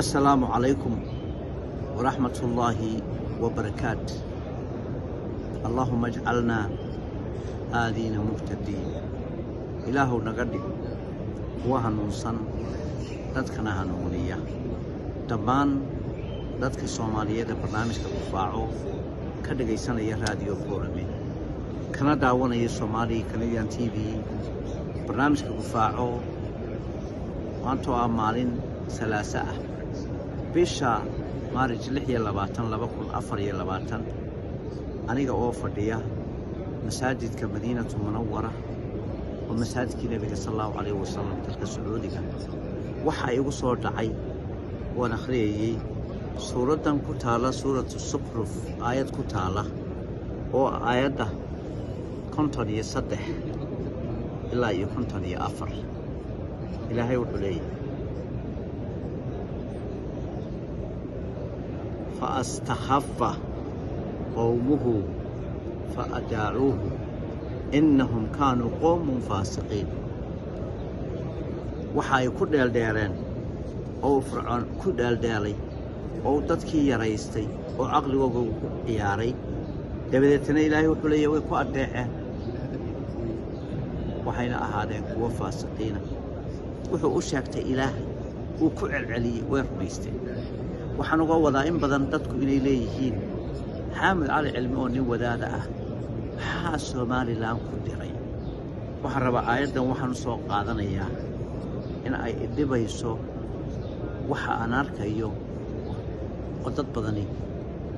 Assalaamu calaykum waraxmatullaahi wabarakaat. Allaahuma ajcalnaa haadiina muhtadiin. Ilaahow naga dhig kuwa hanuunsan, dadkana hanuuniya. Dhammaan dadka Soomaaliyeed ee barnaamijka Gufaaco ka dhegaysanaya Raadiyo Boorame kana daawanaya Soomaaliya Canadian TV, barnaamijka Gufaaco maantoo ah maalin Salaaso ah, bisha Maarij 26, 2024, aniga oo fadhiya masaajidka Madiinatu Munawara oo masaajidkii Nebiga sal Allahu calayhi wasalam, dalka Sacuudiga, waxaa igu soo dhacay waan akhriyayey suuraddan ku taala Suuratu Sukhruf, aayad ku taala oo aayadda 53 ilaa iyo 54. Ilaahay wuxuu leeyahay: "Faastakhafa qowmuhu faadaacuuhu innahum kaanuu qowmun faasiqiin." Waxa ay ku dheeldheeleen oo uu Fircoon ku dheeldheelay oo uu dadkii yaraystay oo caqligooga uu ku ciyaaray. Dabadeetana Ilaahay wuxuu leeyahy way ku addeeceen, waxayna ahaadeen kuwo faasiqiina. Wuxuu u sheegtay Ilaahay uu ku celceliyey, way rumaysteen. Waxaan uga wadaa in badan dadku inay leeyihiin Xaamid Cali Cilmi oo nin wadaada ah maxaa Somalilan ku diray. Waxaan rabaa aayaddan waxaan u soo qaadanayaa in ay idhibayso waxa aan arkayo oo dad badani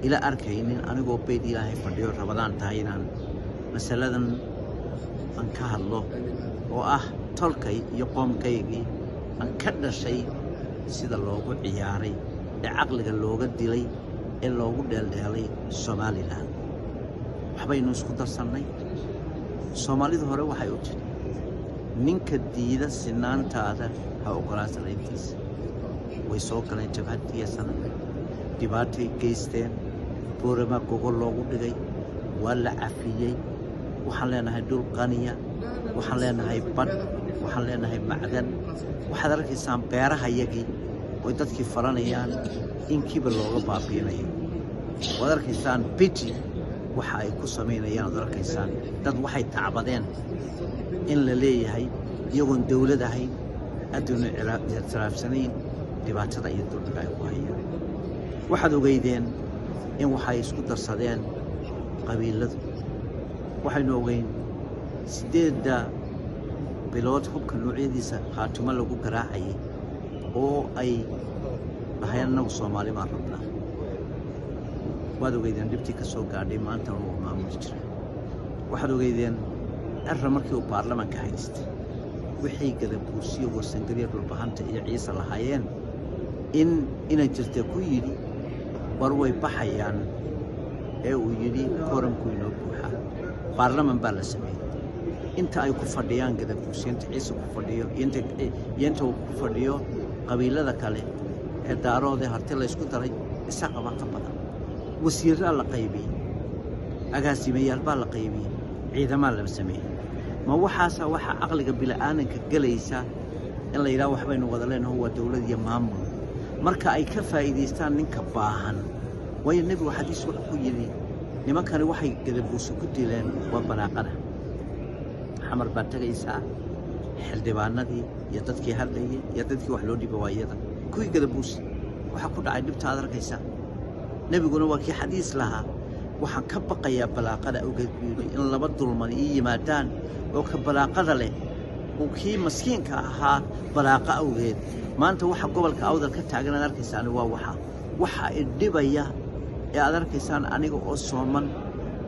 ila arkaynin, anigoo beyd Ilaahay fadhiyo, Rabadaan tahay, inaan masaladan aan ka hadlo oo ah tolkay iyo qoomkaygii aan ka dhashay sida loogu ciyaaray ee caqliga looga dilay ee loogu dheeldheelay Somalilan. Waxbaynu isku darsannay. Soomaalidu hore waxay u tidhi: "Ninka diida sinaantaada ha ogolaan sarayntiisa." Way soo galeen jabhaddiya sana, dhibaatay geysteen, Boorama gogol loogu dhigay, waa la cafiyey. Waxaan leenahay dhul qaniya, waxaan leenahay badh, waxaan leenahay macdan. Waxaad arkaysaan beerahayagii oy dadkii faranayaan in kiba looga baabiinayo. Waad arkaysaan biji waxa ay ku samaynayaan. Waad arkaysaan dad waxay tacbadeen in la leeyahay iyagoon dawlad ahayn, adduuna ictiraafsanayn, dhibaatada iyo dulmiga ay ku hayaan. Waxaad ogeydeen in waxay isku darsadeen qabiiladu. Waxaynu ogeyn 8-da bilood hubka noocyadiisa Khaatumo lagu garaacayay oo ay lahayn annagu Soomaali baan rabnaa. Waad ogeydeen dhibtii ka soo gaadhay. Maanta uu maamuli jira. Waxaad ogeydeen Cirra markii uu baarlamanka haystay wixii Gadabuursiyo, Warsangeliya, Dhulbahanta iyo Ciise lahaayeen in ina jirta ku yidhi war way baxayaan, ee uu yidhi kooramku inoo buuxaa, baarlaman baa la sameeyey. Inta ay ku fadhiyaan Gadabuursiyo, inta Ciise ku fadhiyo iyo inta uu ku fadhiyo qabiilada kale ee Daaroodee Harti la ysku daray, Isaaqaba ka badan. Wasiirraa la qaybiyey, agaasimayaal baa la qaybiyey, ciidamaa la sameeyey. Ma waxaasaa waxaa caqliga bila'aadanka gelaysa in la yidhaha waxbaynu wada leenaho, waa dawlad iyo maamul, marka ay ka faa'iidaystaan ninka baahan? Waayo, Nebigu xadiis wuxuu ku yidhi nimankani waxay Gadabuursi ku dileen waa balaaqada. Xamar baad tegaysaa, xildhibaanadii iyo dadkii hadlayay iyo dadkii wax loo dhiba waa iyada. Kuwii Gadabuursi waxaa ku dhacay dhibta aad arkaysaa. Nebiguna waa kii xadiis lahaa: "Waxaan ka baqayaa balaaqada awgeed," buu yidhi, "in laba dulman ii yimaadaan oo ka balaaqada leh uu kii maskiinka ahaa balaaqa awgeed." Maanta waxa gobolka Awdal ka taagan aad arkaysaan waa waxa idhibaya ee aad arkaysaan aniga oo sooman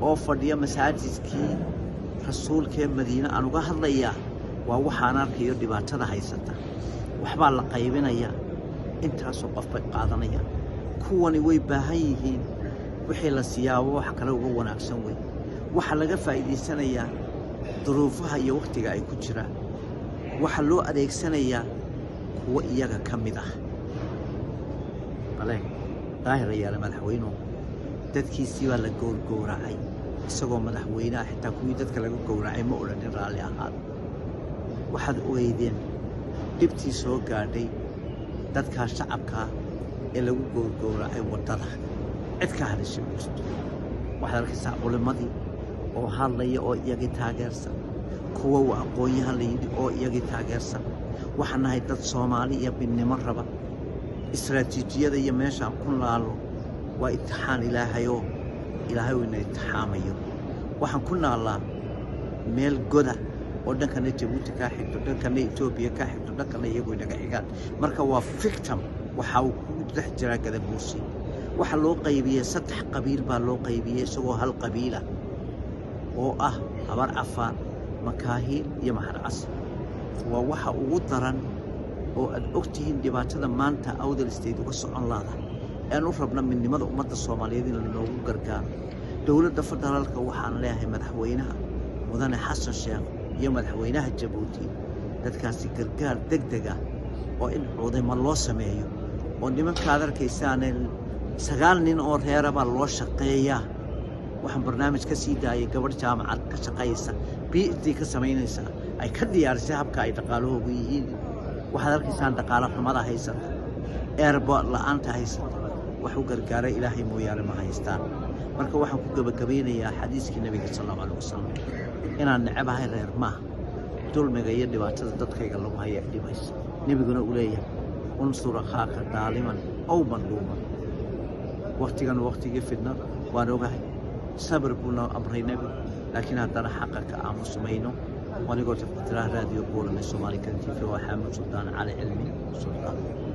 oo fadhiya masaajidkii Rasuulkee Madiine aan uga hadlayaa waa waxaan arkayo dhibaatada haysata. Waxbaa la qaybinayaa, intaasoo qof bay qaadanayaan. Kuwani way baahan yihiin, wixii la siyaabo wax kale uga wanaagsan wey. Waxaa laga faa'iidaysanayaa duruufaha iyo wakhtiga ay ku jiraan. Waxaa loo adeegsanayaa kuwo iyaga ka mid ah. Bale Daahir Ayaale madaxweynuhu dadkiisii baa la gowrgowracay isagoo madaxweyneha. Xitaa kuwii dadka laga gowracay ma odhanin raalli ahaada. Waxaad ogeydeen dhibtii soo gaadhay dadkaa shacabkaa. Ee lagu gowrgowracay waddada, cid ka hadashay ma jirto. Waxaad arkaysaa culimmadii oo hadlaya oo iyagii taageersan, kuwa uu aqoon-yahan la yidhi oo iyagii taageersan. Waxaan nahay dad Soomaali iyo midnimo raba. Istaraatiijiyada iyo meeshaan ku naallo waa imtixaan Ilaahayoo Ilaahay uu ina imtixaamayo. Waxaan ku naallaa meel goda oo dhankana Jabuuti kaa xigto, dhankana Etoobiya kaa xigto, dhankana iyagu inaga xigaan. Marka waa victim. Waxa uu ku dhex jiraa Gadabuursi. Waxaa loo qaybiyey 3 qabiil baa loo qaybiyey, isagoo hal qabiila oo ah Habar Cafaan, Makaahiil iyo Maxarcas. Waa waxa ugu daran oo aad og tihiin dhibaatada maanta Awdal State uga socon laada aan u rabna midnimada ummadda Soomaaliyeed in lanoogu gargaaro. Dowladda federaalka waxaan leeyahay, madaxweynaha mudane Xasan Sheekh iyo madaxweynaha Jabuuti, dadkaasi gargaar deg deg ah oo in cudimo loo sameeyo oo nimankaad arkaysaane 9 nin oo reerabaa loo shaqeeyaa. Waxaan barnaamij ka sii daayay gabadh jaamacad ka shaqaysa, PhD ka samaynaysa, ay ka diyaarisay habka ay dhaqaalahoogu yihiin. Waxaad arkaysaan dhaqaalo xumada haysata, airport la-aanta haysata, wax u gargaaray Ilaahay mooyaane ma haystaan. Marka waxaan ku gebagabaynayaa xadiiskii Nabiga sal Allahu alih wasalam: inaan necebahay reer maaha, dulmiga iyo dhibaatada dadkayga lagu haya dhibaysa. Nebiguna uu leeyahay: unsur akhaaka daaliman aw madluuman. Waktigan waktigii fidnada waan ogahay, sabir buuna amray Nebigu, laakiin haddana xaqa ka aamusumayno. Anigoo tafatiraha Raadiyo Buulame, Soomaali kan TV, waa Xaamud Suldaan Cali Cilmi Suldaan.